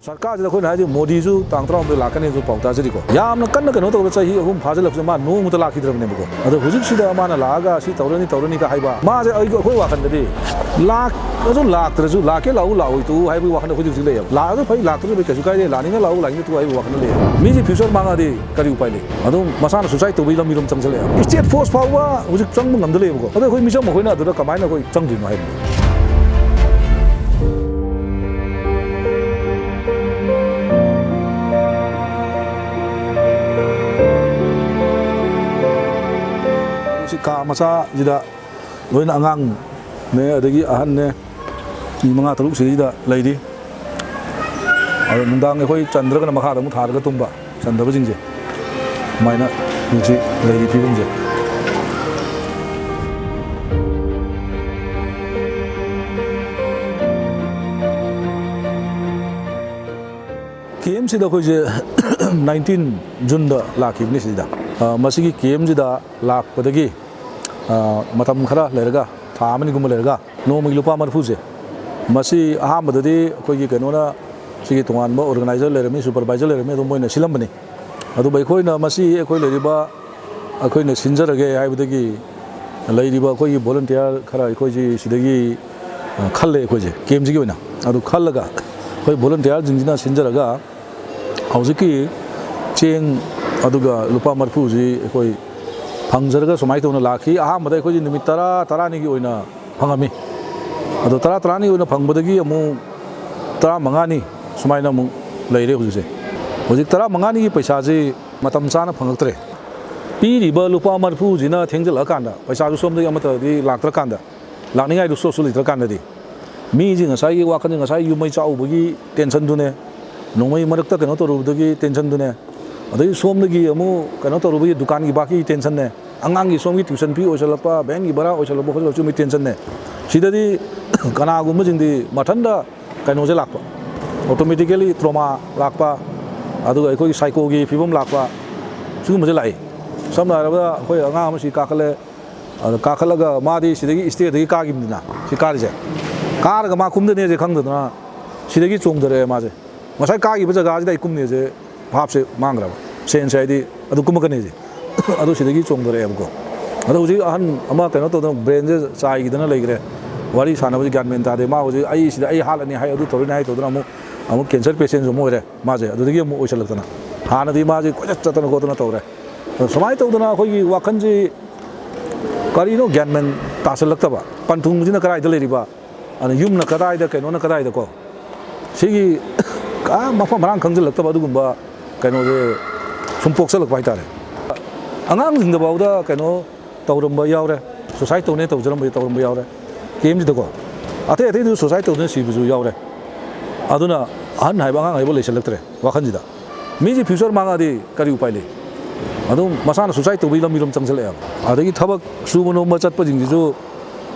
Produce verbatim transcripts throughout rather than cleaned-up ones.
ꯁꯔꯀꯥꯔꯁꯤꯗ ꯑꯩꯈꯣꯏꯅ ꯍꯥꯏꯁꯦ, ꯃꯣꯗꯤꯁꯨ ꯇꯥꯡ ꯇꯔꯥꯍꯨꯝꯗꯣꯏ ꯂꯥꯛꯀꯅꯤꯁꯨ ꯄꯥꯎ ꯇꯥꯖꯔꯤꯀꯣ꯫ ꯌꯥꯝꯅ ꯀꯟꯅ ꯀꯩꯅꯣ ꯇꯧꯔ ꯆꯍꯤ ꯑꯍꯨꯝ ꯐꯥꯖꯤꯜꯂꯛꯄꯁꯦ ꯃꯥ ꯅꯣꯡꯃꯇ ꯂꯥꯛꯈꯤꯗ꯭ꯔꯕꯅꯦꯕꯀꯣ꯫ ꯑꯗꯣ ꯍꯧꯖꯤꯛꯁꯤꯗ ꯃꯥꯅ ꯂꯥꯛꯑꯒ ꯁꯤ ꯇꯧꯔꯅꯤ, ꯇꯧꯔꯅꯤꯒ ꯍꯥꯏꯕ, ꯃꯥꯁꯦ ꯑꯩ, ꯑꯩꯈꯣꯏ ꯋꯥꯈꯜꯗꯗꯤ ꯂꯥꯛꯑꯁꯨ ꯂꯥꯛꯇ꯭ꯔꯁꯨ, ꯂꯥꯛꯀꯦ ꯂꯥꯛꯎ, ꯂꯥꯛꯑꯣꯏ ꯇꯣꯛꯎ ꯍꯥꯏꯕꯒꯤ ꯋꯥꯈꯜꯗ ꯑꯩꯈꯣꯏ ꯍꯧꯖꯤꯛ ꯂꯩꯌꯦꯕ꯫ ꯂꯥꯛꯑꯁꯨ ꯐꯩ, ꯂꯥꯛꯇ꯭ꯔꯁꯨ ꯐꯩ, ꯀꯩꯁꯨ ꯀꯥꯏꯗꯦ, ꯂꯥꯛꯅꯤꯡꯉ ꯂꯥꯛꯎ, ꯂꯥꯛꯅꯤꯡꯉ ꯇꯣꯛꯎ ꯍꯥꯏꯕꯒꯤ ꯋꯥꯈꯜꯗ ꯂꯩꯌꯦꯕ꯫ ꯃꯤꯁꯦ future ꯃꯥꯡꯉꯛꯑꯗꯤ ꯀꯔꯤ ꯎꯄꯥꯏ ꯂꯩ? ꯑꯗꯨꯝ ꯃꯁꯥꯅ suicide ꯇꯧꯕꯒꯤ ꯂꯝꯕꯤꯔꯣꯝ ꯆꯪꯁꯤꯜꯂꯛꯑꯦꯕ꯫ State force ꯐꯥꯎꯕ ꯍꯧꯖꯤꯛ ꯆꯪꯕ ꯉꯝꯗ ꯂꯩꯌꯦꯕꯀꯣ꯫ ꯑꯗꯣ ꯑꯩꯈꯣꯏ ꯃꯤꯆꯝ ꯑꯩꯈꯣꯏꯅ ꯑꯗꯨꯗ ꯀꯃꯥꯏꯅ ꯑꯩꯈꯣꯏ ꯆꯪꯗꯣꯏꯅꯣ ꯍꯥꯏꯕꯅꯤ꯫ ꯁꯤ ꯀꯥ ꯃꯆꯥꯁꯤꯗ ꯂꯣꯏꯅ ꯑꯉꯥꯡꯅꯦ, ꯑꯗꯒꯤ ꯑꯍꯟꯅꯦ, ꯃꯤ ꯃꯉꯥ ꯇꯔꯨꯛ ꯁꯤꯗꯩꯗ ꯂꯩꯔꯤ꯫ ꯑꯗꯣ ꯅꯨꯡꯗꯥꯡ ꯑꯩꯈꯣꯏ ꯆꯟꯗ꯭ꯔꯒꯅ ꯃꯈꯥꯗ ꯑꯃꯨꯛ ꯊꯥꯔꯒ ꯇꯨꯝꯕ, ꯆꯟꯗꯕꯁꯤꯡꯁꯦ꯫ ꯁꯨꯃꯥꯏꯅ ꯍꯧꯖꯤꯛ ꯂꯩꯔꯤ ꯐꯤꯕꯝꯁꯦ꯫ ꯀꯦ ꯑꯦꯝꯁꯤꯗ ꯑꯩꯈꯣꯏꯁꯦ nineteen Juneꯗ ꯂꯥꯛꯈꯤꯕꯅꯤ ꯁꯤꯗ꯫ ꯑ, ꯃꯁꯤꯒꯤ ꯀꯦ ꯑꯦꯝꯁꯤꯗ ꯂꯥꯛꯄꯗꯒꯤ, ꯑ, ꯃꯇꯝ ꯈꯔ ꯂꯩꯔꯒ, ꯊꯥ ꯑꯃꯅꯤꯒꯨꯝꯕ ꯂꯩꯔꯒ, ꯅꯣꯡꯃꯒꯤ ꯂꯨꯄꯥ ꯃꯔꯤꯐꯨꯁꯦ, ꯃꯁꯤ ꯑꯍꯥꯟꯕꯗꯗꯤ ꯑꯩꯈꯣꯏꯒꯤ ꯀꯩꯅꯣꯅ, ꯁꯤꯒꯤ ꯇꯣꯉꯥꯟꯕ organizer ꯂꯩꯔꯝꯃꯤ, supervisor ꯂꯩꯔꯝꯃꯤ, ꯑꯗꯨꯝ ꯃꯣꯏꯅ ꯁꯤꯜꯂꯝꯕꯅꯤ꯫ ꯑꯗꯨꯕꯨ ꯑꯩꯈꯣꯏꯅ ꯃꯁꯤ ꯑꯩꯈꯣꯏ ꯂꯩꯔꯤꯕ, ꯑꯩꯈꯣꯏꯅ ꯁꯤꯟꯖꯔꯒꯦ ꯍꯥꯏꯕꯗꯒꯤ ꯂꯩꯔꯤꯕ ꯑꯩꯈꯣꯏꯒꯤ volunteer ꯈꯔ ꯑꯩꯈꯣꯏꯁꯤ ꯁꯤꯗꯒꯤ, ꯑ, ꯈꯜꯂꯦ ꯑꯩꯈꯣꯏꯁꯦ ꯀꯦ ꯑꯦꯝꯁꯤꯒꯤ ꯑꯣꯏꯅ꯫ ꯑꯗꯨ ꯈꯜꯂꯒ ꯑꯩꯈꯣꯏ volunteerꯁꯤꯡꯁꯤꯅ ꯁꯤꯟꯖꯔꯒ ꯍꯧꯖꯤꯛꯀꯤ ꯆꯦꯡ ꯑꯗꯨꯒ ꯂꯨꯄꯥ ꯃꯔꯤꯐꯨꯁꯤ ꯑꯩꯈꯣꯏ ꯐꯪꯖꯔꯒ ꯁꯨꯃꯥꯏꯅ ꯇꯧꯅ ꯂꯥꯛꯈꯤ꯫ ꯑꯍꯥꯟꯕꯗ ꯑꯩꯈꯣꯏꯁꯤ ꯅꯨꯃꯤꯠ ꯇꯔꯥ, ꯇꯔꯥꯅꯤꯒꯤ ꯑꯣꯏꯅ ꯐꯪꯉꯝꯃꯤ꯫ ꯑꯗꯣ ꯇꯔꯥ, ꯇꯔꯥꯅꯤ ꯑꯣꯏꯅ ꯐꯪꯕꯗꯒꯤ ꯑꯃꯨꯛ ꯇꯔꯥꯃꯉꯥꯅꯤ ꯁꯨꯃꯥꯏꯅ ꯑꯃꯨꯛ ꯂꯩꯔꯦ ꯍꯧꯖꯤꯛꯁꯦ꯫ ꯍꯧꯖꯤꯛ ꯇꯔꯥꯃꯉꯥꯅꯤꯒꯤ ꯄꯩꯁꯥꯁꯤ ꯃꯇꯝ ꯆꯥꯅ ꯐꯪꯉꯛꯇ꯭ꯔꯦ꯫ ꯄꯤꯔꯤꯕ ꯂꯨꯄꯥ ꯃꯔꯤꯐꯨꯁꯤꯅ ꯊꯦꯡꯖꯤꯜꯂꯛꯑꯀꯥꯟꯗ, ꯄꯩꯁꯥꯁꯨ ꯁꯣꯝꯗꯒꯤ ꯑꯃꯠꯇꯗꯤ ꯂꯥꯛꯇ꯭ꯔꯀꯥꯟꯗ, ꯂꯥꯛꯅꯤꯡꯉꯥꯏꯗꯨ sourceꯁꯨ ꯂꯩꯇ꯭ꯔꯀꯥꯟꯗꯗꯤ, ꯃꯤꯁꯤ ꯉꯁꯥꯏꯒꯤ ꯋꯥꯈꯜꯁꯦ, ꯉꯁꯥꯏ ꯌꯨꯝ ꯃꯩ ꯆꯥꯛꯎꯕꯒꯤ tensionꯗꯨꯅꯦ, ꯅꯣꯡꯃꯩ ꯃꯔꯛꯇ ꯀꯩꯅꯣ ꯇꯧꯔꯨꯕꯗꯒꯤ tensionꯗꯨꯅꯦ, ꯑꯗꯒꯤ ꯁꯣꯝꯗꯒꯤ ꯑꯃꯨꯛ ꯀꯩꯅꯣ ꯇꯧꯔꯨꯕꯒꯤ ꯗꯨꯀꯥꯟꯒꯤ ꯕꯥꯀꯤ tensionꯅꯦ, ꯑꯉꯥꯡꯒꯤ ꯁꯣꯝꯒꯤ tuition fee ꯑꯣꯏꯁꯜꯂꯛꯄ, ꯚꯦꯟꯒꯤ ꯚꯔꯥ ꯑꯣꯏꯁꯜꯂꯛꯄ ꯈꯣꯠꯆꯜꯂꯛꯄ, ꯁꯤꯒꯨꯝꯕꯒꯤ tensionꯅꯦ꯫ ꯁꯤꯗꯗꯤ ꯀꯅꯥꯒꯨꯝꯕꯁꯤꯡꯗꯤ ꯃꯊꯟꯇ ꯀꯩꯅꯣꯁꯦ ꯂꯥꯛꯄ, automatically trauma ꯂꯥꯛꯄ, ꯑꯗꯨꯒ ꯑꯩꯈꯣꯏꯒꯤ psychoꯒꯤ ꯐꯤꯕꯝ ꯂꯥꯛꯄ, ꯁꯤꯒꯨꯝꯕꯁꯦ ꯂꯥꯛꯏ꯫ ꯁꯝꯅ ꯍꯥꯏꯔꯕꯗ, ꯑꯩꯈꯣꯏ ꯑꯉꯥꯡ ꯑꯃ ꯁꯤ ꯀꯥꯈꯠꯂꯦ, ꯑꯗ ꯀꯥꯈꯠꯂꯒ ꯃꯥꯗꯤ ꯁꯤꯗꯒꯤ stairꯗꯒꯤ ꯀꯥꯈꯤꯕꯅꯤꯅ, ꯁꯤ ꯀꯥꯔꯤꯁꯦ, ꯀꯥꯔꯒ ꯃꯥ ꯀꯨꯝꯗꯅꯦꯁꯦ ꯈꯪꯗꯗꯅ ꯁꯤꯗꯒꯤ ꯆꯣꯡꯊꯔꯛꯑꯦ ꯃꯥꯁꯦ꯫ ꯉꯁꯥꯏ ꯀꯥꯈꯤꯕ ꯖꯒꯥꯁꯤꯗ ꯑꯩ ꯀꯨꯝꯅꯤꯁꯦ ꯚꯥꯞꯁꯦ ꯃꯥꯡꯈ꯭ꯔꯕ꯫ ꯁꯦꯟꯁꯦ ꯍꯥꯏꯗꯤ ꯑꯗꯨ ꯀꯨꯝꯃꯛꯀꯅꯤꯁꯦ꯫ ꯑꯗꯨ ꯁꯤꯗꯒꯤ ꯆꯣꯡꯊꯔꯛꯑꯦꯕꯀꯣ꯫ ꯑꯗꯣ ꯍꯧꯖꯤꯛ ꯑꯍꯟ ꯑꯃ ꯀꯩꯅꯣ ꯇꯧꯗꯅ ꯕ꯭ꯔꯦꯟꯁꯦ ꯆꯥꯏꯈꯤꯗꯅ ꯂꯩꯈ꯭ꯔꯦ꯫ ꯋꯥꯔꯤ ꯁꯥꯟꯅꯕꯁꯤ ꯒ꯭ꯌꯥꯟ ꯃꯦꯟ ꯇꯥꯗꯦ꯫ ꯃꯥ ꯍꯧꯖꯤꯛ ꯑꯩ ꯁꯤꯗ ꯑꯩ ꯍꯥꯠꯂꯅꯤ ꯍꯥꯏ, ꯑꯗꯨ ꯇꯧꯔꯅꯤ ꯍꯥꯏ ꯇꯧꯗꯅ ꯑꯃꯨꯛ ꯑꯃꯨꯛ ꯀꯦꯟꯁꯔ ꯄꯦꯁꯦꯟꯁꯨ ꯑꯃꯨꯛ ꯑꯣꯏꯔꯦ ꯃꯥꯁꯦ꯫ ꯑꯗꯨꯗꯒꯤ ꯑꯃꯨꯛ ꯑꯣꯏꯁꯜꯂꯛꯇꯅ ꯍꯥꯟꯅꯗꯤ ꯃꯥꯁꯦ ꯀꯣꯏꯆꯠ ꯆꯠꯇꯅ ꯈꯣꯠꯇꯅ ꯇꯧꯔꯦ꯫ ꯑꯗꯣ ꯁꯨꯃꯥꯏꯅ ꯇꯧꯗꯅ ꯑꯩꯈꯣꯏꯒꯤ ꯋꯥꯈꯜꯁꯤ ꯀꯔꯤꯅꯣ ꯒ꯭ꯌꯥꯟ ꯃꯦꯟ ꯇꯥꯁꯜꯂꯛꯇꯕ꯫ ꯄꯟꯊꯨꯡꯁꯤꯅ ꯀꯗꯥꯏꯗ ꯂꯩꯔꯤꯕ? ꯑꯗ ꯌꯨꯝꯅ ꯀꯗꯥꯏꯗ, ꯀꯩꯅꯣꯅ ꯀꯗꯥꯏꯗꯀꯣ? ꯁꯤꯒꯤ ꯑꯥ ꯃꯐꯝ ꯃꯔꯥꯡ ꯈꯪꯖꯤꯜꯂꯛꯇꯕ ꯑꯗꯨꯒꯨꯝꯕ ꯀꯩꯅꯣꯁꯦ ꯁꯨꯝ ꯄꯣꯛꯆꯜꯂꯛꯄ ꯍꯥꯏꯇꯥꯔꯦ꯫ ꯑꯉꯥꯡꯁꯤꯡꯗꯐꯥꯎꯗ ꯀꯩꯅꯣ ꯇꯧꯔꯝꯕ ꯌꯥꯎꯔꯦ, suicide ꯇꯧꯅꯦ ꯇꯧꯖꯔꯝꯕ ꯇꯧꯔꯝꯕ ꯌꯥꯎꯔꯦ꯫ ꯀꯦꯝꯁꯤꯗꯀꯣ ꯑꯇꯩ ꯑꯇꯩꯗꯨꯁꯨ suicide ꯇꯧꯗꯨꯅ ꯁꯤꯕꯁꯨ ꯌꯥꯎꯔꯦ꯫ ꯑꯗꯨꯅ ꯑꯍꯟ ꯍꯥꯏꯕ ꯑꯉꯥꯡ ꯍꯥꯏꯕ ꯂꯩꯁꯜꯂꯛꯇ꯭ꯔꯦ ꯋꯥꯈꯜꯁꯤꯗ꯫ ꯃꯤꯁꯦ future ꯃꯥꯡꯉꯛꯑꯗꯤ ꯀꯔꯤ ꯎꯄꯥꯏ ꯂꯩ? ꯑꯗꯨꯝ ꯃꯁꯥꯅ suicide ꯇꯧꯕꯒꯤ ꯂꯝꯕꯤꯔꯣꯝ ꯆꯪꯁꯤꯜꯂꯛꯑꯦꯕ꯫ ꯑꯗꯒꯤ ꯊꯕꯛ ꯁꯨꯕ ꯅꯣꯝꯕ ꯆꯠꯄꯁꯤꯡꯁꯤꯁꯨ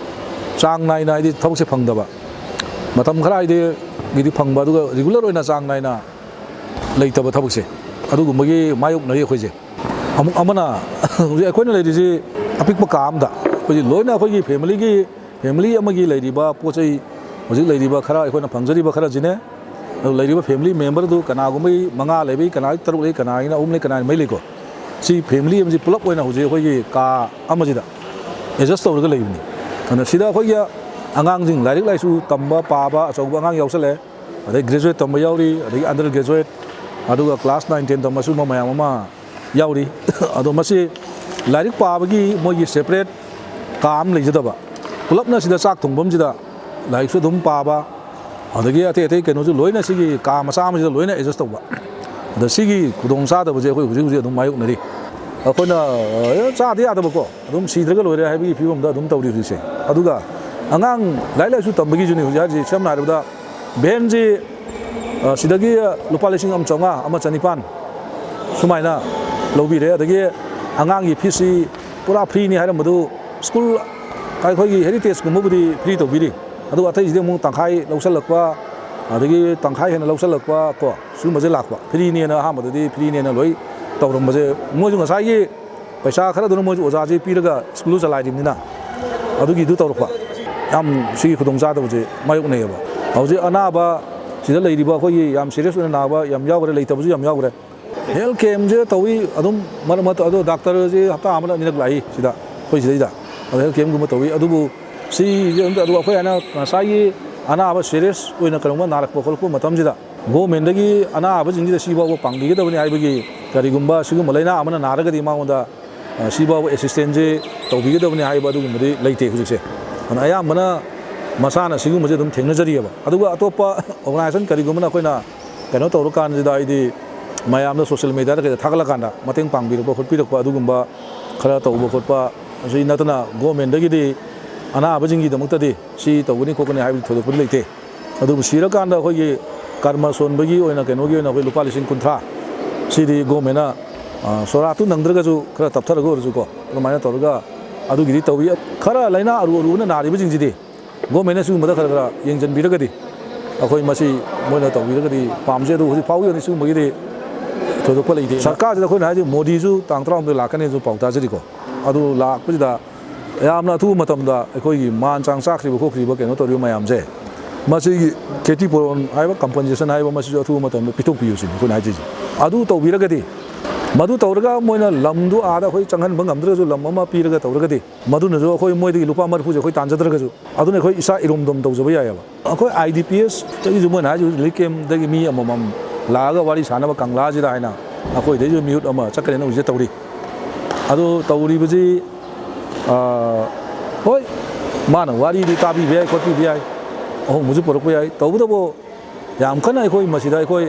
ꯆꯥꯡ ꯅꯥꯏꯅ ꯍꯥꯏꯗꯤ ꯊꯕꯛꯁꯦ ꯐꯪꯗꯕ, ꯃꯇꯝ ꯈꯔ ꯍꯥꯏꯗꯤꯒꯤꯗꯤ ꯐꯪꯕ, ꯑꯗꯨꯒ regular ꯑꯣꯏꯅ ꯆꯥꯡ ꯅꯥꯏꯅ ꯂꯩꯇꯕ ꯊꯕꯛꯁꯦ, ꯑꯗꯨꯒꯨꯝꯕꯒꯤ ꯃꯥꯌꯣꯛꯅꯔꯤ ꯑꯩꯈꯣꯏꯁꯦ꯫ ꯑꯃꯨꯛ ꯑꯃꯅ ꯍꯧꯖꯤꯛ ꯑꯩꯈꯣꯏꯅ ꯂꯩꯔꯤꯁꯤ ꯑꯄꯤꯛꯄ ꯀꯥ ꯑꯃꯗ ꯑꯩꯈꯣꯏꯁꯤ ꯂꯣꯏꯅ ꯑꯩꯈꯣꯏꯒꯤ familyꯒꯤ, family ꯑꯃꯒꯤ ꯂꯩꯔꯤꯕ ꯄꯣꯠ ꯆꯩ, ꯍꯧꯖꯤꯛ ꯂꯩꯔꯤꯕ ꯈꯔ ꯑꯩꯈꯣꯏꯅ ꯐꯪꯖꯔꯤꯕ ꯈꯔꯁꯤꯅꯦ꯫ ꯑꯗꯨ ꯂꯩꯔꯤꯕ family memberꯗꯨ ꯀꯅꯥꯒꯨꯝꯕ ꯃꯉꯥ ꯂꯩꯕꯒꯤ, ꯀꯅꯥꯒꯤ ꯇꯔꯨꯛ ꯂꯩ, ꯀꯅꯥꯒꯤꯅ ꯑꯍꯨꯝ ꯂꯩ, ꯀꯅꯥꯒꯤꯅ ꯃꯔꯤ ꯂꯩꯀꯣ꯫ ꯁꯤ family ꯑꯃꯁꯤ ꯄꯨꯂꯞ ꯑꯣꯏꯅ ꯍꯧꯖꯤꯛ ꯑꯩꯈꯣꯏꯒꯤ ꯀꯥ ꯑꯃꯁꯤꯗ adjust ꯇꯧꯔꯒ ꯂꯩꯕꯅꯤ꯫ ꯑꯗꯨꯅ ꯁꯤꯗ ꯑꯩꯈꯣꯏꯒꯤ ꯑꯉꯥꯡꯁꯤꯡ ꯂꯥꯏꯔꯤꯛ ꯂꯥꯏꯁꯨ ꯇꯝꯕ ꯄꯥꯕ ꯑꯆꯧꯕ ꯑꯉꯥꯡ ꯌꯥꯎꯁꯜꯂꯛꯑꯦ, ꯑꯗꯩ graduate ꯇꯝꯕ ꯌꯥꯎꯔꯤ, ꯑꯗꯒꯤ under graduate, ꯑꯗꯨꯒ class nine ten ꯇꯝꯕ ꯁꯤꯒꯨꯝꯕ ꯃꯌꯥꯝ ꯑꯃ ꯌꯥꯎꯔꯤ꯫ ꯑꯗꯣ ꯃꯁꯤ ꯂꯥꯏꯔꯤꯛ ꯄꯥꯕꯒꯤ ꯃꯣꯏꯒꯤ separate ꯀꯥ ꯑꯃ ꯂꯩꯖꯗꯕ, ꯄꯨꯂꯞꯅ ꯁꯤꯗ ꯆꯥꯛ ꯊꯣꯡꯐꯝꯁꯤꯗ ꯂꯥꯏꯔꯤꯛꯁꯨ ꯑꯗꯨꯝ ꯄꯥꯕ, ꯑꯗꯒꯤ ꯑꯇꯩ ꯑꯇꯩ ꯀꯩꯅꯣꯁꯨ ꯂꯣꯏꯅ ꯁꯤꯒꯤ ꯀꯥ ꯃꯆꯥ ꯑꯃꯁꯤꯗ ꯂꯣꯏꯅ adjust ꯇꯧꯕ꯫ ꯑꯗ ꯁꯤꯒꯤ ꯈꯨꯗꯣꯡ ꯆꯥꯗꯕꯁꯦ ꯑꯩꯈꯣꯏ ꯍꯧꯖꯤꯛ ꯍꯧꯖꯤꯛ ꯑꯗꯨꯝ ꯃꯥꯌꯣꯛꯅꯔꯤ꯫ ꯑꯩꯈꯣꯏꯅ ꯑ, ꯆꯥꯗ ꯌꯥꯗꯕꯀꯣ, ꯑꯗꯨꯝ ꯁꯤꯗ꯭ꯔꯒ ꯂꯣꯏꯔꯦ ꯍꯥꯏꯕꯒꯤ ꯐꯤꯕꯝꯗ ꯑꯗꯨꯝ ꯇꯧꯔꯤ ꯍꯧꯖꯤꯛꯁꯦ꯫ ꯑꯗꯨꯒ ꯑꯉꯥꯡ ꯂꯥꯏꯔꯤꯛ ꯂꯥꯏꯁꯨ ꯇꯝꯕꯒꯤꯁꯨꯅꯤ ꯍꯧꯖꯤꯛ ꯍꯥꯏꯔꯤꯁꯤ꯫ ꯁꯝꯅ ꯍꯥꯏꯔꯕꯗ ꯚꯦꯟꯁꯤ, ꯑ, ꯁꯤꯗꯒꯤ ꯂꯨꯄꯥ ꯂꯤꯁꯤꯡ ꯑꯃ ꯆꯥꯝꯃꯉꯥ, ꯑꯃ ꯆꯅꯤꯄꯥꯟ ꯁꯨꯃꯥꯏꯅ ꯂꯧꯕꯤꯔꯦ꯫ ꯑꯗꯒꯤ ꯑꯉꯥꯡꯒꯤ feesꯁꯤ ꯄꯨꯔꯥ freeꯅꯤ ꯍꯥꯏꯔꯝꯕꯗꯨ, school ꯑꯩꯈꯣꯏꯒꯤ Heritageꯀꯨꯝꯕꯕꯨꯗꯤ free ꯇꯧꯕꯤꯔꯤ, ꯑꯗꯨꯒ ꯑꯇꯩꯁꯤꯗꯤ ꯑꯃꯨꯛ ꯇꯪꯈꯥꯏ ꯂꯧꯁꯜꯂꯛꯄ, ꯑꯗꯒꯤ ꯇꯪꯈꯥꯏ ꯍꯦꯟꯅ ꯂꯧꯁꯜꯂꯛꯄ ꯀꯣ, ꯁꯤꯒꯨꯝꯕꯁꯦ ꯂꯥꯛꯄ꯫ Freeꯅꯦꯅ, ꯑꯍꯥꯟꯕꯗꯗꯤ freeꯅꯦꯅ ꯂꯣꯏ ꯇꯧꯔꯝꯕꯁꯦ, ꯃꯣꯏꯁꯨ ꯉꯁꯥꯏꯒꯤ ꯄꯩꯁꯥ ꯈꯔꯗꯨꯅ ꯃꯣꯏꯁꯨ ꯑꯣꯖꯥꯁꯦ ꯄꯤꯔꯒ school ꯆꯂꯥꯏꯔꯤꯕꯅꯤꯅ, ꯑꯗꯨꯒꯤꯗꯨ ꯇꯧꯔꯛꯄ꯫ ꯌꯥꯝ ꯁꯤꯒꯤ ꯈꯨꯗꯣꯡꯆꯥꯗꯕꯁꯦ ꯃꯥꯌꯣꯛꯅꯩꯌꯦꯕ꯫ ꯍꯧꯖꯤꯛ ꯑꯅꯥꯕ ꯁꯤꯗ ꯂꯩꯔꯤꯕ ꯑꯩꯈꯣꯏꯒꯤ ꯌꯥꯝ ꯁꯤꯔꯤꯌꯁ ꯑꯣꯏꯅ ꯅꯥꯕ ꯌꯥꯝ ꯌꯥꯎꯈ꯭ꯔꯦ, ꯂꯩꯇꯕꯁꯨ ꯌꯥꯝ ꯌꯥꯎꯈ꯭ꯔꯦ꯫ ꯍꯦꯜꯊ ꯀꯦꯝꯁꯦ ꯇꯧꯏ ꯑꯗꯨꯝ ꯃꯔꯛ ꯃꯔꯛꯇ, ꯑꯗꯣ ꯗꯥꯛꯇꯔꯁꯦ ꯍꯞꯇꯥ ꯑꯃꯗ ꯑꯅꯤꯔꯛ ꯂꯥꯛꯏ ꯁꯤꯗ, ꯑꯩꯈꯣꯏ ꯁꯤꯗꯩꯗ꯫ ꯑꯗꯣ ꯍꯦꯜꯊ ꯀꯦꯝꯒꯨꯝꯕ ꯇꯧꯏ꯫ ꯑꯗꯨꯕꯨ ꯁꯤꯁꯦ ꯑꯗꯨꯝ, ꯑꯗꯨꯒ ꯑꯩꯈꯣꯏ ꯍꯥꯏꯅ ꯉꯁꯥꯏꯒꯤ ꯑꯅꯥꯕ ꯁꯤꯔꯤꯌꯁ ꯑꯣꯏꯅ ꯀꯩꯅꯣꯝꯃ ꯅꯥꯔꯛꯄ ꯈꯣꯠꯂꯛꯄ ꯃꯇꯝꯁꯤꯗ ꯒꯣꯔꯃꯦꯟꯗꯒꯤ ꯑꯅꯥꯕꯁꯤꯡꯁꯤꯗ ꯁꯤꯐꯥꯎꯕ ꯄꯥꯡꯕꯤꯒꯗꯕꯅꯤ ꯍꯥꯏꯕꯒꯤ ꯀꯔꯤꯒꯨꯝꯕ ꯁꯤꯒꯨꯝꯕ ꯂꯥꯏꯅꯥ ꯑꯃꯅ ꯅꯥꯔꯒꯗꯤ ꯃꯉꯣꯟꯗ ꯑ, ꯁꯤꯐꯥꯎꯕ ꯑꯦꯁꯤꯁꯇꯦꯟꯁꯁꯦ ꯇꯧꯕꯤꯒꯗꯕꯅꯤ ꯍꯥꯏꯕ ꯑꯗꯨꯒꯨꯝꯕꯗꯤ ꯂꯩꯇꯦ ꯍꯧꯖꯤꯛꯁꯦ꯫ ꯑꯗꯨꯅ ꯑꯌꯥꯝꯕꯅ ꯃꯁꯥꯅ ꯁꯤꯒꯨꯝꯕꯁꯦ ꯑꯗꯨꯝ ꯊꯦꯡꯅꯖꯔꯤꯑꯕ꯫ ꯑꯗꯨꯒ ꯑꯇꯣꯞꯄ ꯑꯣꯔꯒꯅꯥꯏꯖꯦꯁꯟ ꯀꯔꯤꯒꯨꯝꯕꯅ ꯑꯩꯈꯣꯏꯅ ꯀꯩꯅꯣ ꯇꯧꯔꯀꯥꯟꯁꯤꯗ, ꯍꯥꯏꯗꯤ ꯃꯌꯥꯝꯗ ꯁꯣꯁꯤꯌꯦꯜ ꯃꯦꯗꯤꯌꯥꯗ ꯀꯩꯗ ꯊꯥꯒꯠꯂꯀꯥꯟꯗ ꯃꯇꯦꯡ ꯄꯥꯡꯕꯤꯔꯛꯄ ꯈꯣꯠꯄꯤꯔꯛꯄ ꯑꯗꯨꯒꯨꯝꯕ ꯈꯔ ꯇꯧꯕ ꯈꯣꯠꯄ ꯑꯁꯤ ꯅꯠꯇꯅ ꯒꯣꯔꯃꯦꯟꯗꯒꯤꯗꯤ ꯑꯅꯥꯕꯁꯤꯡꯒꯤꯗꯃꯛꯇꯗꯤ ꯁꯤ ꯇꯧꯒꯅꯤ ꯈꯣꯠꯀꯅꯤ ꯍꯥꯏꯕꯗꯤ ꯊꯣꯏꯗꯣꯛꯄꯗꯤ ꯂꯩꯇꯦ꯫ ꯑꯗꯨꯕꯨ ꯁꯤꯔꯀꯥꯟꯗ ꯑꯩꯈꯣꯏꯒꯤ ꯀꯔꯃ ꯁꯣꯟꯕꯒꯤ ꯑꯣꯏꯅ, ꯀꯩꯅꯣꯒꯤ ꯑꯣꯏꯅ ꯑꯩꯈꯣꯏ ꯂꯨꯄꯥ ꯂꯤꯁꯤꯡ ꯀꯨꯟꯊ꯭ꯔꯥ ꯁꯤꯗꯤ ꯒꯣꯔꯃꯦꯟꯅ, ꯑ, ꯁꯣꯔꯥꯠꯇꯨ ꯅꯪꯗ꯭ꯔꯒꯁꯨ ꯈꯔ ꯇꯞꯊꯔꯒ ꯑꯣꯏꯔꯁꯨꯀꯣ, ꯑꯗꯨꯃꯥꯏꯅ ꯇꯧꯔꯒ ꯑꯗꯨꯒꯤꯗꯤ ꯇꯧꯏ꯫ ꯈꯔ ꯂꯥꯏꯅꯥ ꯑꯔꯨ ꯑꯔꯨꯕꯅ ꯅꯥꯔꯤꯕꯁꯤꯡꯁꯤꯗꯤ ꯒꯣꯔꯃꯦꯟꯅ ꯁꯤꯒꯨꯝꯕꯗ ꯈꯔ ꯈꯔ ꯌꯦꯡꯁꯤꯟꯕꯤꯔꯒꯗꯤ ꯑꯩꯈꯣꯏ ꯃꯁꯤ ꯃꯣꯏꯅ ꯇꯧꯕꯤꯔꯒꯗꯤ ꯄꯥꯝꯖꯩ꯫ ꯑꯗꯨꯕꯨ ꯍꯧꯖꯤꯛ ꯐꯥꯎꯒꯤ ꯑꯣꯏꯅ ꯁꯤꯒꯨꯝꯕꯒꯤꯗꯤ ꯊꯣꯏꯗꯣꯛꯄ ꯂꯩꯇꯦ꯫ ꯁꯔꯀꯥꯔꯁꯤꯗ ꯑꯩꯈꯣꯏꯅ ꯍꯥꯏꯁꯦ ꯃꯣꯗꯤꯁꯨ ꯇꯥꯡ ꯇꯔꯥꯍꯨꯝꯗꯣꯏ ꯂꯥꯛꯀꯅꯤ ꯍꯥꯏꯅꯁꯨ ꯄꯥꯎ ꯇꯥꯖꯔꯤꯀꯣ꯫ ꯑꯗꯨ ꯂꯥꯛꯄꯁꯤꯗ ꯌꯥꯝꯅ ꯑꯊꯨꯕ ꯃꯇꯝꯗ ꯑꯩꯈꯣꯏꯒꯤ ꯃꯥꯟ ꯆꯥꯡ ꯆꯥꯛꯈ꯭ꯔꯤꯕ ꯈꯣꯠꯈ꯭ꯔꯤꯕ ꯀꯩꯅꯣ ꯇꯧꯔꯤꯕ ꯃꯌꯥꯝꯁꯦ, ꯃꯁꯤꯒꯤ ꯈꯦꯇꯤ ꯄꯨꯔꯣꯟ ꯍꯥꯏꯕ ꯀꯝꯄꯟꯁꯦꯁꯟ ꯍꯥꯏꯕ ꯃꯁꯤꯁꯨ ꯑꯊꯨꯕ ꯃꯇꯝꯗ ꯄꯤꯊꯣꯛꯄꯤꯌꯨ ꯁꯤꯅꯤ ꯑꯩꯈꯣꯏꯅ ꯍꯥꯏꯖꯔꯤꯁꯦ꯫ ꯑꯗꯨ ꯇꯧꯕꯤꯔꯒꯗꯤ, ꯃꯗꯨ ꯇꯧꯔꯒ ꯃꯣꯏꯅ ꯂꯝꯗꯨ ꯑꯥꯗ ꯑꯩꯈꯣꯏ ꯆꯪꯍꯟꯕ ꯉꯝꯗ꯭ꯔꯒꯁꯨ ꯂꯝ ꯑꯃ ꯄꯤꯔꯒ ꯇꯧꯔꯒꯗꯤ, ꯃꯗꯨꯅꯁꯨ ꯑꯩꯈꯣꯏ ꯃꯣꯏꯗꯒꯤ ꯂꯨꯄꯥ ꯃꯔꯤꯐꯨꯁꯦ ꯑꯩꯈꯣꯏ ꯇꯥꯟꯖꯗ꯭ꯔꯒꯁꯨ ꯑꯗꯨꯅ ꯑꯩꯈꯣꯏ ꯏꯁꯥ ꯏꯔꯣꯝꯗꯣꯝ ꯇꯧꯖꯕ ꯌꯥꯏꯑꯕ꯫ ꯑꯩꯈꯣꯏ ꯑꯥꯏ ꯗꯤ ꯄꯤ ꯑꯦꯁꯇꯒꯤꯁꯨ ꯃꯣꯏꯅ ꯍꯥꯏꯁꯦ ꯍꯧꯖꯤꯛ ꯔꯤꯂꯤꯐ ꯀꯦꯝꯞꯇꯒꯤ ꯃꯤ ꯑꯃꯃꯝ ꯂꯥꯛꯑꯒ ꯋꯥꯔꯤ ꯁꯥꯟꯅꯕ ꯀꯪꯂꯥꯁꯤꯗ ꯍꯥꯏꯅ ꯑꯩꯈꯣꯏꯗꯩꯁꯨ ꯃꯤꯍꯨꯠ ꯑꯃ ꯆꯠꯀꯅꯦꯅ ꯍꯧꯖꯤꯛ ꯇꯧꯔꯤ꯫ ꯑꯗꯨ ꯇꯧꯔꯤꯕꯁꯤ, ꯑ, ꯍꯣꯏ, ꯃꯥꯅ ꯋꯥꯔꯤꯗꯤ ꯇꯥꯕꯤꯕ ꯌꯥꯏ, ꯈꯣꯠꯄꯤꯕ ꯌꯥꯏ, ꯑꯍꯣꯡꯕꯁꯨ ꯄꯨꯔꯛꯄ ꯌꯥꯏ꯫ ꯇꯧꯕꯇꯕꯨ ꯌꯥꯝ ꯀꯟꯅ ꯑꯩꯈꯣꯏ ꯃꯁꯤꯗ ꯑꯩꯈꯣꯏ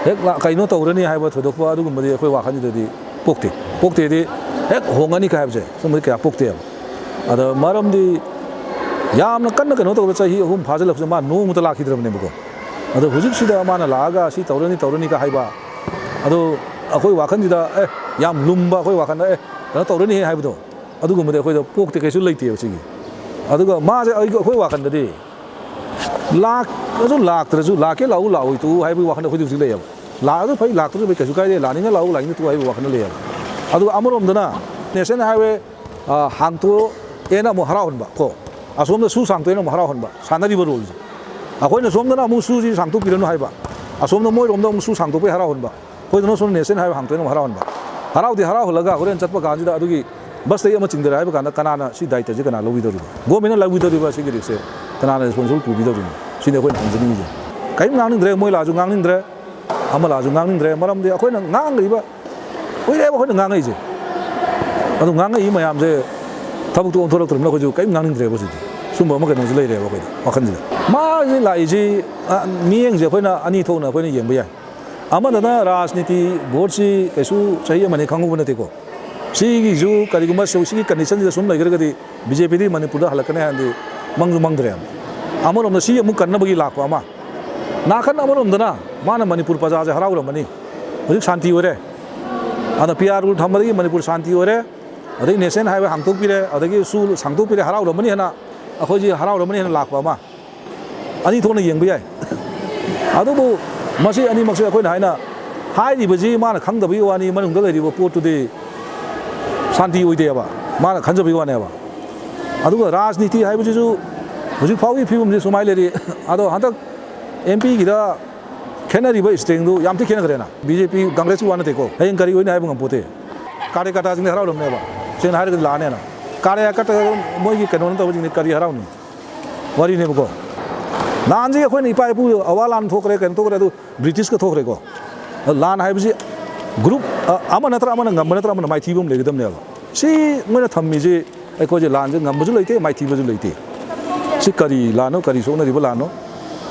ꯍꯦꯛ ꯂꯥ-, ꯀꯩꯅꯣ ꯇꯧꯔꯅꯤ ꯍꯥꯏꯕ ꯊꯣꯏꯗꯣꯛꯄ ꯑꯗꯨꯒꯨꯝꯕꯗꯤ ꯑꯩꯈꯣꯏ ꯋꯥꯈꯜꯁꯤꯗꯗꯤ ꯄꯣꯛꯇꯦ꯫ ꯄꯣꯛꯇꯦꯗꯤ ꯍꯦꯛ ꯍꯣꯡꯉꯅꯤ ꯀꯥꯏ ꯍꯥꯏꯕꯁꯦ ꯁꯨꯝꯕꯗꯤ ꯀꯌꯥ ꯄꯣꯛꯇꯦꯕ꯫ ꯑꯗ ꯃꯔꯝꯗꯤ ꯌꯥꯝꯅ ꯀꯟꯅ ꯀꯩꯅꯣ ꯇꯧꯕ ꯆꯍꯤ ꯑꯍꯨꯝ ꯐꯥꯖꯤꯜꯂꯛꯄꯁꯦ ꯃꯥ ꯅꯣꯡꯃꯇ ꯂꯥꯛꯈꯤꯗ꯭ꯔꯕꯅꯦꯕꯀꯣ꯫ ꯑꯗꯣ ꯍꯧꯖꯤꯛꯁꯤꯗ ꯃꯥꯅ ꯂꯥꯛꯑꯒ ꯁꯤ ꯇꯧꯔꯅꯤ, ꯇꯧꯔꯅꯤꯒ ꯍꯥꯏꯕ, ꯑꯗꯣ ꯑꯩꯈꯣꯏ ꯋꯥꯈꯜꯁꯤꯗ, "ꯑꯦ, ꯌꯥꯝ ꯂꯨꯝꯕ ꯑꯩꯈꯣꯏ ꯋꯥꯈꯜꯗ, ꯑꯦ, ꯀꯩꯅꯣ ꯇꯧꯔꯅꯤ" ꯍꯥꯏꯕꯗꯣ, ꯑꯗꯨꯒꯨꯝꯕꯗꯤ ꯑꯩꯈꯣꯏꯗ ꯄꯣꯛꯇꯦ, ꯀꯩꯁꯨ ꯂꯩꯇꯦꯕ ꯁꯤꯒꯤ꯫ ꯑꯗꯨꯒ ꯃꯥꯁꯦ ꯑꯩ, ꯑꯩꯈꯣꯏ ꯋꯥꯈꯜꯗꯗꯤ ꯂꯥꯛꯑꯁꯨ ꯂꯥꯛꯇ꯭ꯔꯁꯨ, "ꯂꯥꯛꯀꯦ ꯂꯥꯛꯎ, ꯂꯥꯛꯑꯣꯏ ꯇꯣꯛꯎ" ꯍꯥꯏꯕꯒꯤ ꯋꯥꯈꯜꯗ ꯑꯩꯈꯣꯏꯗꯤ ꯍꯧꯖꯤꯛ ꯂꯩꯌꯦꯕ꯫ ꯂꯥꯛꯑꯁꯨ ꯐꯩ, ꯂꯥꯛꯇ꯭ꯔꯁꯨ ꯐꯩ, ꯀꯩꯁꯨ ꯀꯥꯏꯗꯦ, ꯂꯥꯛꯅꯤꯡꯉ ꯂꯥꯛꯎ, ꯂꯥꯛꯅꯤꯡꯉ ꯇꯣꯛꯎ ꯍꯥꯏꯕꯒꯤ ꯋꯥꯈꯜꯗ ꯂꯩꯌꯦꯕ꯫ ꯑꯗꯨꯒ ꯑꯃꯔꯣꯝꯗꯅ ꯅꯦꯁꯅꯦꯜ ꯍꯥꯏꯋꯦ, ꯑ, ꯍꯥꯡꯇꯣꯛꯑꯦꯅ ꯑꯃꯨꯛ ꯍꯔꯥꯎꯍꯟꯕ ꯀꯣ, ꯑꯁꯣꯝꯗ ꯁꯨ ꯁꯥꯡꯇꯣꯛꯑꯦꯅ ꯑꯃꯨꯛ ꯍꯔꯥꯎꯍꯟꯕ, ꯁꯥꯟꯅꯔꯤꯕ ꯔꯣꯜꯁꯦ꯫ ꯑꯩꯈꯣꯏꯅ ꯁꯣꯝꯗꯅ ꯑꯃꯨꯛ ꯁꯨꯁꯤ ꯁꯥꯡꯗꯣꯛꯄꯤꯔꯅꯨ ꯍꯥꯏꯕ, ꯑꯁꯣꯝꯗ ꯃꯣꯏꯔꯣꯝꯗ ꯑꯃꯨꯛ ꯁꯨ ꯁꯥꯡꯗꯣꯛꯄꯩ ꯍꯔꯥꯎꯍꯟꯕ, ꯑꯩꯈꯣꯏꯗꯅ ꯁꯣꯝꯗ ꯅꯦꯁꯅꯦꯜ ꯍꯥꯏꯋꯦ ꯍꯥꯡꯇꯣꯛꯑꯦꯅ ꯑꯃꯨꯛ ꯍꯔꯥꯎꯍꯟꯕ꯫ ꯍꯔꯥꯎꯗꯤ ꯍꯔꯥꯎꯍꯜꯂꯒ ꯍꯣꯔꯦꯟ ꯆꯠꯄ ꯀꯥꯟꯁꯤꯗ ꯑꯗꯨꯒꯤ ꯕꯁꯇꯒꯤ ꯑꯃ ꯆꯤꯡꯊꯔꯦ ꯍꯥꯏꯕ ꯀꯥꯟꯗ ꯀꯅꯥꯅ ꯁꯤ ꯗꯥꯏꯇꯁꯦ ꯀꯅꯥ ꯂꯧꯕꯤꯗꯧꯔꯤꯕ? ꯒꯣꯔꯃꯦꯟꯅ ꯂꯧꯕꯤꯗꯧꯔꯤꯕ ꯁꯤꯒꯤ ꯔꯤꯛꯁꯁꯦ? ꯀꯅꯥꯅ ꯔꯦꯁꯄꯣꯟꯁꯤꯕꯜ ꯄꯨꯕꯤꯗꯧꯔꯤꯅꯣ? ꯁꯤꯅꯤ ꯑꯩꯈꯣꯏꯅ ꯍꯪꯖꯅꯤꯡꯉꯤꯁꯦ꯫ ꯀꯔꯤꯝ ꯉꯥꯡꯅꯤꯡꯗ꯭ꯔꯦ, ꯃꯣꯏ ꯂꯥꯛꯑꯁꯨ ꯉꯥꯡꯅꯤꯡꯗ꯭ꯔꯦ, ꯑꯃ ꯂꯥꯛꯑꯁꯨ ꯉꯥꯡꯅꯤꯡꯗ꯭ꯔꯦ꯫ ꯃꯔꯝꯗꯤ ꯑꯩꯈꯣꯏꯅ ꯉꯥꯡꯈ꯭ꯔꯤꯕ ꯀꯨꯏꯔꯦꯕ ꯑꯩꯈꯣꯏꯅ ꯉꯥꯡꯉꯛꯏꯁꯦ꯫ ꯑꯗꯨ ꯉꯥꯡꯉꯛꯏ ꯃꯌꯥꯝꯁꯦ ꯊꯕꯛꯇꯣ ꯑꯣꯟꯊꯣꯔꯛꯇ꯭ꯔꯕꯅꯤꯅ ꯑꯩꯈꯣꯏꯁꯨ ꯀꯔꯤꯝ ꯉꯥꯡꯅꯤꯡꯗ꯭ꯔꯦꯕ ꯍꯧꯖꯤꯛꯇꯤ꯫ ꯁꯨꯝꯕ ꯑꯃ ꯀꯩꯅꯣꯁꯨ ꯂꯩꯔꯦꯕ ꯑꯩꯈꯣꯏꯗ ꯋꯥꯈꯜꯁꯤꯗ꯫ ꯃꯥꯁꯤ ꯂꯥꯛꯏꯁꯤ, ꯑ, ꯃꯤꯠꯌꯦꯡꯁꯦ ꯑꯩꯈꯣꯏꯅ ꯑꯅꯤ ꯊꯣꯛꯅ ꯑꯩꯈꯣꯏꯅ ꯌꯦꯡꯕ ꯌꯥꯏ꯫ ꯑꯃꯗꯅ ꯔꯥꯖꯅꯤꯇꯤ ꯚꯣꯠꯁꯤ ꯀꯩꯁꯨ ꯆꯍꯤ ꯑꯃꯅꯤ ꯈꯪꯍꯧꯕ ꯅꯠꯇꯦꯀꯣ꯫ ꯁꯤꯒꯤꯁꯨ ꯀꯔꯤꯒꯨꯝꯕ ꯁꯨ-, ꯁꯤꯒꯤ ꯀꯟꯗꯤꯁꯟꯁꯤꯗ ꯁꯨꯝ ꯂꯩꯈ꯭ꯔꯒꯗꯤ ꯕꯤ ꯖꯦ ꯄꯤꯗꯤ ꯃꯅꯤꯄꯨꯔꯗ ꯍꯜꯂꯛꯀꯅꯤ ꯍꯥꯏꯅꯗꯤ ꯃꯪꯁꯨ ꯃꯪꯗ꯭ꯔꯦ꯫ ꯑꯃꯔꯣꯝꯗ ꯁꯤ ꯑꯃꯨꯛ ꯀꯟꯅꯕꯒꯤ ꯂꯥꯛꯄ ꯑꯃ, ꯅꯥꯀꯟ ꯑꯃꯔꯣꯝꯗꯅ ꯃꯥꯅ ꯃꯅꯤꯄꯨꯔ ꯄ꯭ꯔꯖꯥꯁꯦ ꯍꯔꯥꯎꯔꯝꯃꯅꯤ, ꯍꯧꯖꯤꯛ ꯁꯥꯟꯇꯤ ꯑꯣꯏꯔꯦ꯫ ꯑꯗ ꯄꯤ ꯑꯥꯔ ꯔꯨꯜ ꯊꯝꯕꯗꯒꯤ ꯃꯅꯤꯄꯨꯔ ꯁꯥꯟꯇꯤ ꯑꯣꯏꯔꯦ, ꯑꯗꯒꯤ ꯅꯦꯁꯅꯦꯜ ꯍꯥꯏꯋꯦ ꯍꯥꯡꯇꯣꯛꯄꯤꯔꯦ, ꯑꯗꯒꯤ ꯁꯨ ꯁꯥꯡꯗꯣꯛꯄꯤꯔꯦ, ꯍꯔꯥꯎꯔꯝꯃꯅꯤ ꯍꯥꯏꯅ, ꯑꯩꯈꯣꯏꯁꯤ ꯍꯔꯥꯎꯔꯝꯃꯅꯤ ꯍꯥꯏꯅ ꯂꯥꯛꯄ ꯑꯃ, ꯑꯅꯤ ꯊꯣꯛꯅ ꯌꯦꯡꯕ ꯌꯥꯏ꯫ ꯑꯗꯨꯕꯨ ꯃꯁꯤ ꯑꯅꯤꯃꯛꯁꯦ ꯑꯩꯈꯣꯏꯅ ꯍꯥꯏꯅ ꯍꯥꯏꯔꯤꯕꯁꯤ ꯃꯥꯅ ꯈꯪꯗꯕꯒꯤ ꯋꯥꯅꯤ, ꯃꯅꯨꯡꯗ ꯂꯩꯔꯤꯕ ꯄꯣꯠꯇꯨꯗꯤ ꯁꯥꯟꯇꯤ ꯑꯣꯏꯗꯦꯕ, ꯃꯥꯅ ꯈꯟꯖꯕꯒꯤ ꯋꯥꯅꯦꯕ꯫ ꯑꯗꯨꯒ ꯔꯥꯖꯅꯤꯇꯤ ꯍꯥꯏꯕꯁꯤꯁꯨ ꯍꯧꯖꯤꯛ ꯐꯥꯎꯒꯤ ꯐꯤꯕꯝꯁꯤ ꯁꯨꯃꯥꯏꯅ ꯂꯩꯔꯤ꯫ ꯑꯗꯣ ꯍꯟꯗꯛ ꯑꯦꯝ ꯄꯤꯒꯤꯗ ꯈꯦꯠꯅꯔꯤꯕ ꯏꯁꯇ꯭ꯔꯦꯡꯗꯨ ꯌꯥꯝ ꯊꯤ ꯈꯦꯠꯅꯈ꯭ꯔꯦꯅ꯫ ꯕꯤ ꯖꯦ ꯄꯤ, ꯀꯪꯒ꯭ꯔꯦꯁꯀꯤ ꯋꯥ ꯅꯠꯇꯦꯀꯣ, ꯍꯌꯦꯡ ꯀꯔꯤ ꯑꯣꯏꯅꯤ ꯍꯥꯏꯕ ꯉꯝꯄꯣꯠꯇꯦ꯫ ꯀꯥꯔꯦꯀꯥꯇꯥꯁꯤꯡꯗꯤ ꯍꯔꯥꯎꯔꯝꯅꯦꯕ, ꯁꯦꯡꯅ ꯍꯥꯏꯔꯒꯗꯤ ꯂꯥꯛꯑꯅꯦꯅ꯫ ꯀꯥꯔꯦꯀꯥꯇꯥ ꯃꯣꯏꯒꯤ ꯀꯩꯅꯣ ꯅꯠꯇꯕꯁꯤꯡꯗꯤ ꯀꯔꯤ ꯍꯔꯥꯎꯅꯤ? ꯋꯥꯔꯤꯅꯦꯕꯀꯣ꯫ ꯂꯥꯟꯁꯤ ꯑꯩꯈꯣꯏꯅ ꯏꯄꯥ ꯏꯄꯨ ꯑꯋꯥ ꯂꯥꯟ ꯊꯣꯛꯈ꯭ꯔꯦ, ꯀꯩꯅꯣ ꯇꯧꯈ꯭ꯔꯦ, ꯑꯗꯨ ꯕ꯭ꯔꯤꯇꯤꯁꯀ ꯊꯣꯛꯈ꯭ꯔꯦꯀꯣ꯫ ꯂꯥꯟ ꯍꯥꯏꯕꯁꯤ ꯒ꯭ꯔꯨꯞ, ꯑ, ꯑꯃ ꯅꯠꯇ꯭ꯔ ꯑꯃꯅ ꯉꯝꯕ ꯅꯠꯇ꯭ꯔ ꯑꯃꯅ ꯃꯥꯏꯊꯤꯕ ꯑꯃ ꯂꯩꯒꯗꯕꯅꯦꯕ꯫ ꯁꯤ ꯃꯣꯏꯅ ꯊꯝꯃꯤꯁꯤ ꯑꯩꯈꯣꯏꯁꯦ ꯂꯥꯟꯁꯦ ꯉꯝꯕꯁꯨ ꯂꯩꯇꯦ, ꯃꯥꯏꯊꯤꯕꯁꯨ ꯂꯩꯇꯦ꯫ ꯁꯤ ꯀꯔꯤ ꯂꯥꯟꯅꯣ, ꯀꯔꯤ ꯁꯣꯛꯅꯔꯤꯕ ꯂꯥꯟꯅꯣ?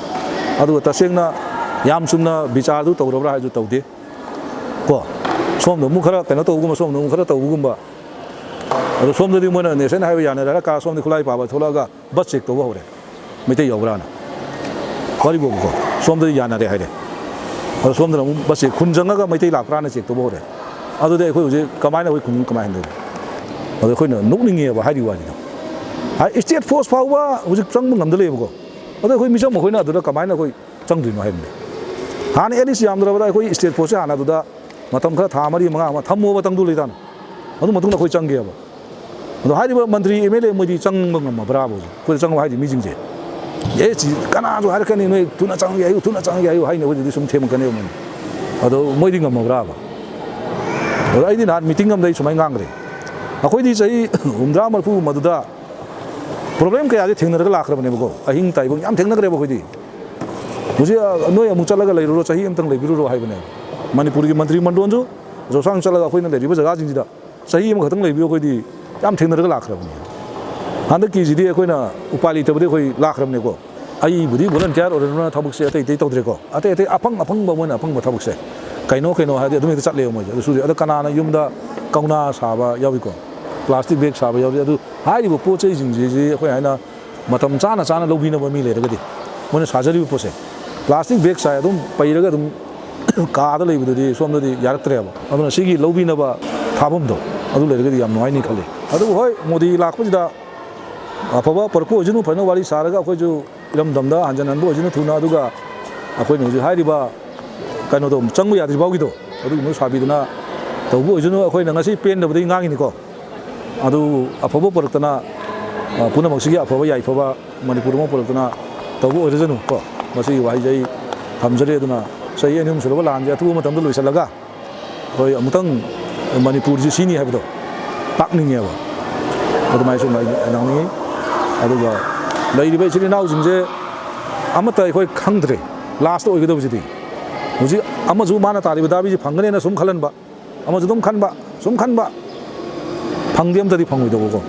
ꯑꯗꯨꯒ ꯇꯁꯦꯡꯅ ꯌꯥꯝ ꯆꯨꯝꯅ ꯕꯤꯆꯥꯔꯗꯨ ꯇꯧꯔꯕ꯭ꯔꯥ ꯍꯥꯏꯁꯨ ꯇꯧꯗꯦ꯫ ꯀꯣ, ꯁꯣꯝꯗ ꯑꯃꯨꯛ ꯈꯔ ꯀꯩꯅꯣ ꯇꯧꯕꯒꯨꯝꯕ, ꯁꯣꯝꯗ ꯑꯃꯨꯛ ꯈꯔ ꯇꯧꯕꯒꯨꯝꯕ꯫ ꯑꯗꯣ ꯁꯣꯝꯗꯗꯤ ꯃꯣꯏꯅ ꯅꯦꯁꯅꯦꯜ ꯍꯥꯏꯋꯦ ꯌꯥꯅꯔꯦ ꯍꯥꯏꯔ ꯀꯥꯟꯗ ꯁꯣꯝꯗ ꯈꯨꯠꯂꯥꯏ ꯄꯥꯕ ꯊꯣꯛꯂꯛꯑꯒ ꯕꯁ ꯆꯦꯛ ꯇꯧꯕ ꯍꯧꯔꯦ, ꯃꯩꯇꯩ ꯌꯥꯎꯕ꯭ꯔꯥꯅ꯫ ꯋꯥꯔꯤꯕꯣꯕꯀꯣ, ꯁꯣꯝꯗꯗꯤ ꯌꯥꯅꯔꯦ ꯍꯥꯏꯔꯦ꯫ ꯑꯗꯣ ꯁꯣꯝꯗꯅ ꯑꯃꯨꯛ ꯕꯁꯁꯦ ꯈꯨꯟ ꯆꯪꯉꯒ ꯃꯩꯇꯩ ꯂꯥꯛꯄ꯭ꯔꯥꯅ ꯆꯦꯛ ꯇꯧꯕ ꯍꯧꯔꯦ꯫ ꯑꯗꯨꯗꯤ ꯑꯩꯈꯣꯏ ꯍꯧꯖꯤꯛ ꯀꯃꯥꯏꯅ, ꯑꯩꯈꯣꯏ ꯈꯨꯟ ꯀꯃꯥꯏꯅ ꯍꯟꯗꯣꯏꯅꯣ? ꯑꯗꯣ ꯑꯩꯈꯣꯏꯅ ꯅꯣꯛꯅꯤꯡꯉꯦꯕ ꯍꯥꯏꯔꯤ ꯋꯥꯅꯤꯗꯣ꯫ ꯍꯥꯏ, ꯏꯁꯇꯦꯠ ꯐꯣꯔꯁ ꯐꯥꯎꯕ ꯍꯧꯖꯤꯛ ꯆꯪꯕ ꯉꯝꯗ ꯂꯩꯌꯦꯕꯀꯣ꯫ ꯑꯗꯣ ꯑꯩꯈꯣꯏ ꯃꯤꯆꯝ ꯑꯩꯈꯣꯏꯅ ꯑꯗꯨꯗ ꯀꯃꯥꯏꯅ ꯑꯩꯈꯣꯏ ꯆꯪꯗꯣꯏꯅꯣ ꯍꯥꯏꯕꯅꯤ꯫ ꯍꯥꯟꯅ ꯑꯦꯠ ꯂꯤꯁ ꯌꯥꯝꯗ꯭ꯔꯕꯗ ꯑꯩꯈꯣꯏ ꯏꯁꯇꯦꯠ ꯐꯣꯔꯁꯁꯦ ꯍꯥꯟꯅ ꯑꯗꯨꯗ ꯃꯇꯝ ꯈꯔ, ꯊꯥ ꯃꯔꯤ ꯃꯉꯥ ꯑꯃ ꯊꯝꯃꯣꯕ, ꯇꯪꯗꯨ ꯂꯩꯇꯥꯅ꯫ ꯑꯗꯨ ꯃꯇꯨꯡꯗ ꯑꯩꯈꯣꯏ ꯆꯪꯒꯦꯕ꯫ ꯑꯗꯣ ꯍꯥꯏꯔꯤꯕ ꯃꯟꯇ꯭ꯔꯤ, ꯑꯦꯝ ꯑꯦꯜ ꯑꯦ ꯃꯣꯏꯗꯤ ꯆꯪꯕ ꯉꯝꯃꯕ꯭ꯔꯥꯕ ꯍꯧꯖꯤꯛ? ꯑꯩꯈꯣꯏꯗ ꯆꯪꯉꯣ ꯍꯥꯏꯔꯤ ꯃꯤꯁꯤꯡꯁꯦ꯫ ꯑꯦ, ꯁꯤ ꯀꯅꯥꯁꯨ ꯍꯥꯏꯔꯛꯀꯅꯤ, "ꯅꯣꯏ ꯊꯨꯅ ꯆꯪꯉꯒꯦ ꯍꯥꯏꯌꯨ, ꯊꯨꯅ ꯆꯪꯉꯒꯦ ꯍꯥꯏꯌꯨ" ꯍꯥꯏꯅꯕꯗꯨꯗꯤ ꯁꯨꯝ ꯊꯦꯝꯃꯛꯀꯅꯦꯕ ꯃꯣꯏꯅ꯫ ꯑꯗꯣ ꯃꯣꯏꯗꯤ ꯉꯝꯃꯕ꯭ꯔꯥꯕ? ꯑꯗꯣ ꯑꯩꯗꯤ ꯅꯍꯥꯟ ꯃꯤꯇꯤꯡ ꯑꯃꯗ ꯑꯩ ꯁꯨꯃꯥꯏꯅ ꯉꯥꯡꯈ꯭ꯔꯦ, ꯑꯩꯈꯣꯏꯗꯤ ꯆꯍꯤ ꯍꯨꯝꯗ꯭ꯔꯥ ꯃꯔꯤꯐꯨ ꯃꯗꯨꯗ ꯄ꯭ꯔꯣꯕ꯭ꯂꯦꯝ ꯀꯌꯥꯁꯦ ꯊꯦꯡꯅꯔꯒ ꯂꯥꯛꯈ꯭ꯔꯕꯅꯦꯕꯀꯣ꯫ ꯑꯍꯤꯡ ꯇꯥꯏꯕꯪ ꯌꯥꯝ ꯊꯦꯡꯅꯈ꯭ꯔꯦꯕ ꯑꯩꯈꯣꯏꯗꯤ꯫ ꯍꯧꯖꯤꯛ, ꯑ, ꯅꯣꯏ ꯑꯃꯨꯛ ꯆꯠꯂꯒ ꯂꯩꯔꯨꯔꯣ, ꯆꯍꯤ ꯑꯃꯇꯪ ꯂꯩꯕꯤꯔꯨꯔꯣ ꯍꯥꯏꯕꯅꯦꯕ꯫ ꯃꯅꯤꯄꯨꯔꯒꯤ ꯃꯟꯇ꯭ꯔꯤ ꯃꯟꯗꯣꯟꯁꯨ ꯖꯣꯁꯥꯡ ꯆꯠꯂꯒ ꯑꯩꯈꯣꯏꯅ ꯂꯩꯔꯤꯕ ꯖꯒꯥꯁꯤꯡꯁꯤꯗ ꯆꯍꯤ ꯑꯃꯈꯛꯇꯪ ꯂꯩꯕꯤꯌꯨ, ꯑꯩꯈꯣꯏꯗꯤ ꯌꯥꯝ ꯊꯦꯡꯅꯔꯒ ꯂꯥꯛꯈ꯭ꯔꯕꯅꯤ꯫ ꯍꯟꯗꯛꯀꯤꯁꯤꯗꯤ ꯑꯩꯈꯣꯏꯅ ꯎꯄꯥꯏ ꯂꯩꯇꯕꯗꯤ ꯑꯩꯈꯣꯏ ꯂꯥꯛꯈ꯭ꯔꯕꯅꯤꯀꯣ꯫ ꯑꯩꯕꯨꯗꯤ ꯚꯣꯂꯟꯇꯤꯌꯥꯔ ꯑꯣꯏꯔꯕꯅꯤꯅ ꯊꯕꯛꯁꯦ ꯑꯇꯩ ꯑꯇꯩ ꯇꯧꯗ꯭ꯔꯦꯀꯣ꯫ ꯑꯇꯩ ꯑꯇꯩ ꯑꯐꯪ ꯑꯐꯪꯕ, ꯃꯣꯏꯅ ꯑꯐꯪꯕ ꯊꯕꯛꯁꯦ ꯀꯩꯅꯣ ꯀꯩꯅꯣ ꯍꯥꯏꯔꯗꯤ ꯑꯗꯨꯝ ꯍꯦꯛꯇ ꯆꯠꯂꯦꯕ ꯃꯣꯏꯁꯦ꯫ ꯑꯗꯨ ꯁꯨꯗꯤ, ꯑꯗ ꯀꯅꯥꯅ ꯌꯨꯝꯗ ꯀꯧꯅꯥ ꯁꯥꯕ ꯌꯥꯎꯏꯀꯣ, ꯄ꯭ꯂꯥꯁꯇꯤꯛ ꯕꯦꯒ ꯁꯥꯕ ꯌꯥꯎꯏ꯫ ꯑꯗꯨ ꯍꯥꯏꯔꯤꯕ ꯄꯣꯠ ꯆꯩꯁꯤꯡꯁꯤꯁꯦ ꯑꯩꯈꯣꯏ ꯍꯥꯏꯅ ꯃꯇꯝ ꯆꯥꯅ ꯆꯥꯅ ꯂꯧꯕꯤꯅꯕ ꯃꯤ ꯂꯩꯔꯒꯗꯤ, ꯃꯣꯏꯅ ꯁꯥꯖꯔꯤꯕ ꯄꯣꯠꯁꯦ, ꯄ꯭ꯂꯥꯁꯇꯤꯛ ꯕꯦꯒ ꯁꯥꯏ ꯑꯗꯨꯝ ꯄꯩꯔꯒ ꯑꯗꯨꯝ ꯀꯥꯗ ꯂꯩꯕꯗꯨꯗꯤ ꯁꯣꯝꯗꯗꯤ ꯌꯥꯔꯛꯇ꯭ꯔꯦꯕ꯫ ꯑꯗꯨꯅ ꯁꯤꯒꯤ ꯂꯧꯕꯤꯅꯕ ꯊꯥꯐꯝꯗꯣ ꯑꯗꯨ ꯂꯩꯔꯒꯗꯤ ꯌꯥꯝ ꯅꯨꯡꯉꯥꯏꯅꯤ ꯈꯜꯂꯤ꯫ ꯑꯗꯨꯕꯨ ꯍꯣꯏ, ꯃꯣꯗꯤ ꯂꯥꯛꯄꯁꯤꯗ ꯑꯐꯕ ꯄꯨꯔꯛꯄ ꯑꯣꯏꯁꯅꯨ, ꯐꯖꯅ ꯋꯥꯔꯤ ꯁꯥꯔꯒ ꯑꯩꯈꯣꯏꯁꯨ ꯏꯔꯝꯗꯝꯗ ꯍꯟꯖꯤꯟꯍꯟꯕ ꯑꯣꯏꯁꯅꯨ ꯊꯨꯅ, ꯑꯗꯨꯒ ꯑꯩꯈꯣꯏꯅ ꯍꯧꯖꯤꯛ ꯍꯥꯏꯔꯤꯕ ꯀꯩꯅꯣꯗꯣ ꯆꯪꯕ ꯌꯥꯗ꯭ꯔꯤ ꯐꯥꯎꯒꯤꯗꯣ ꯑꯗꯨꯒꯨꯝꯕ ꯁꯥꯕꯤꯗꯨꯅ ꯇꯧꯕ ꯑꯣꯏꯁꯅꯨ꯫ ꯑꯩꯈꯣꯏꯅ ꯉꯁꯤ ꯄꯦꯟꯗꯕꯗꯒꯤ ꯉꯥꯡꯉꯤꯅꯤꯀꯣ꯫ ꯑꯗꯨ ꯑꯐꯕ ꯄꯨꯔꯛꯇꯅ, ꯑ, ꯄꯨꯝꯅꯃꯛꯁꯤꯒꯤ ꯑꯐꯕ ꯌꯥꯏꯐꯕ ꯃꯅꯤꯄꯨꯔ ꯑꯃ ꯄꯨꯔꯛꯇꯅ ꯇꯧꯕ ꯑꯣꯏꯔꯖꯅꯨ ꯀꯣ꯫ ꯃꯁꯤꯒꯤ ꯋꯥꯍꯩꯁꯦ ꯑꯩ ꯊꯝꯖꯔꯤ꯫ ꯑꯗꯨꯅ ꯆꯍꯤ ꯑꯅꯤ ꯑꯍꯨꯝ ꯁꯨꯔꯕ ꯂꯥꯟꯁꯦ ꯑꯊꯨꯕ ꯃꯇꯝꯗ ꯂꯣꯏꯁꯤꯜꯂꯒ ꯑꯩꯈꯣꯏ ꯑꯃꯨꯛꯇꯪ ꯃꯅꯤꯄꯨꯔꯁꯤ ꯁꯤꯅꯤ ꯍꯥꯏꯕꯗꯣ ꯇꯥꯛꯅꯤꯡꯉꯦꯕ꯫ ꯑꯗꯨꯃꯥꯏꯅ ꯁꯨꯝ ꯂꯥꯛꯅꯤꯡꯉꯤ꯫ ꯑꯗꯨꯒ ꯂꯩꯔꯤꯕ ꯏꯆꯤꯜ ꯏꯅꯥꯎꯁꯤꯡꯁꯦ ꯑꯃꯠꯇ ꯑꯩꯈꯣꯏ ꯈꯪꯗ꯭ꯔꯦ꯫ ꯂꯥꯁꯇ ꯑꯣꯏꯒꯗꯕꯁꯤꯗꯤ ꯍꯧꯖꯤꯛ ꯑꯃꯁꯨ ꯃꯥꯅ ꯇꯥꯜꯂꯤꯕ ꯗꯥꯕꯤꯁꯤ ꯐꯪꯒꯅꯦꯅ ꯁꯨꯝ ꯈꯜꯍꯟꯕ, ꯑꯃꯁꯨ ꯑꯗꯨꯝ ꯈꯟꯕ, ꯁꯨꯝ ꯈꯟꯕ, ꯐꯪꯗꯤ ꯑꯝꯇꯗꯤ ꯐꯪꯉꯣꯏꯗꯧꯕꯀꯣ꯫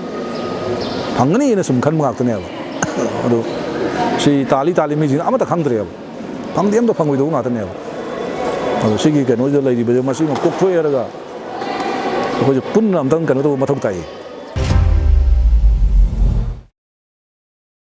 ꯐꯪꯒꯅꯤꯅ ꯁꯨꯝ ꯈꯟꯕ ꯉꯥꯛꯇꯅꯦꯕ꯫ ꯑꯗꯣ ꯁꯤ ꯇꯥꯜꯂꯤ ꯇꯥꯜꯂꯤ ꯃꯤꯁꯤꯡ ꯑꯃꯠꯇ ꯈꯪꯗ꯭ꯔꯦꯕ꯫ ꯐꯪꯗꯤ ꯑꯝꯇ ꯐꯪꯉꯣꯏꯗꯧꯕ ꯉꯥꯛꯇꯅꯦꯕ꯫ ꯑꯗꯣ ꯁꯤꯒꯤ ꯀꯩꯅꯣꯁꯤꯗ ꯂꯩꯔꯤꯕꯁꯦ ꯃꯁꯤꯃ ꯀꯣꯛꯊꯣꯛꯑꯦ ꯍꯥꯏꯔꯒ ꯑꯩꯈꯣꯏꯁꯦ ꯄꯨꯟꯅ ꯑꯝꯇꯪ ꯀꯩꯅꯣ ꯇꯧꯕ ꯃꯊꯧ ꯇꯥꯏ꯫